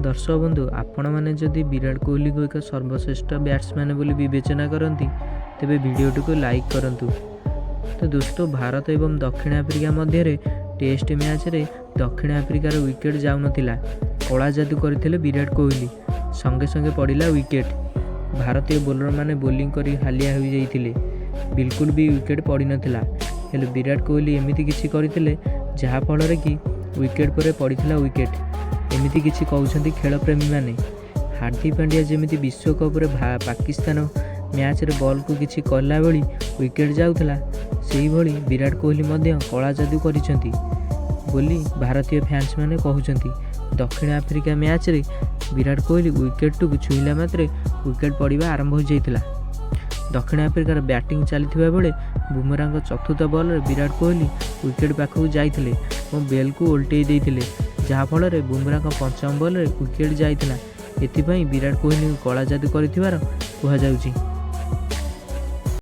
ଦର୍ଶକ ବନ୍ଧୁ, ଆପଣମାନେ ଯଦି ବିରାଟ କୋହଲିଙ୍କୁ ଏକ ସର୍ବଶ୍ରେଷ୍ଠ ବ୍ୟାଟ୍ସମ୍ୟାନ୍ ବୋଲି ବିବେଚନା କରନ୍ତି, ତେବେ ଭିଡ଼ିଓଟିକୁ ଲାଇକ୍ କରନ୍ତୁ। ତ ଦୋସ୍ତ, ଭାରତ ଏବଂ ଦକ୍ଷିଣ ଆଫ୍ରିକା ମଧ୍ୟରେ ଟେଷ୍ଟ ମ୍ୟାଚ୍ରେ ଦକ୍ଷିଣ ଆଫ୍ରିକାର ୱିକେଟ୍ ଯାଉନଥିଲା। କଳା ଯାଦୁ କରିଥିଲେ ବିରାଟ କୋହଲି, ସଙ୍ଗେ ସଙ୍ଗେ ପଡ଼ିଲା ୱିକେଟ୍। ଭାରତୀୟ ବୋଲରମାନେ ବୋଲିଂ କରି ହାଲିଆ ହୋଇଯାଇଥିଲେ, ବିଲକୁଲ ବି ୱିକେଟ୍ ପଡ଼ିନଥିଲା। ହେଲେ ବିରାଟ କୋହଲି ଏମିତି କିଛି କରିଥିଲେ, ଯାହାଫଳରେ କି ୱିକେଟ୍ ପରେ ପଡ଼ିଥିଲା ୱିକେଟ୍। ଏମିତି କିଛି କହୁଛନ୍ତି ଖେଳପ୍ରେମୀମାନେ। ହାର୍ଦ୍ଦିକ ପାଣ୍ଡ୍ୟା ଯେମିତି ବିଶ୍ୱକପରେ ପାକିସ୍ତାନ ମ୍ୟାଚ୍ରେ ବଲ୍କୁ କିଛି କଲା ଭଳି ୱିକେଟ୍ ଯାଉଥିଲା, ସେହିଭଳି ବିରାଟ କୋହଲି ମଧ୍ୟ କଳା ଯାଦୁ କରିଛନ୍ତି ବୋଲି ଭାରତୀୟ ଫ୍ୟାନ୍ସମାନେ କହୁଛନ୍ତି। ଦକ୍ଷିଣ ଆଫ୍ରିକା ମ୍ୟାଚ୍ରେ ବିରାଟ କୋହଲି ୱିକେଟ୍ଟିକୁ ଛୁଇଁଲା ମାତ୍ରେ ୱିକେଟ୍ ପଡ଼ିବା ଆରମ୍ଭ ହୋଇଯାଇଥିଲା। ଦକ୍ଷିଣ ଆଫ୍ରିକାର ବ୍ୟାଟିଂ ଚାଲିଥିବା ବେଳେ ବୁମରାଙ୍କ ଚତୁର୍ଥ ବଲ୍ରେ ବିରାଟ କୋହଲି ୱିକେଟ୍ ପାଖକୁ ଯାଇଥିଲେ ଏବଂ ବେଲ୍କୁ ଓଲଟେଇ ଦେଇଥିଲେ, ଯାହାଫଳରେ ବୁମରାଙ୍କ ପଞ୍ଚମ ବଲ୍ରେ ୱିକେଟ୍ ଯାଇଥିଲା। ଏଥିପାଇଁ ବିରାଟ କୋହଲିଙ୍କୁ କଳା ଯାଦୁ କରିଥିବାର କୁହାଯାଉଛି।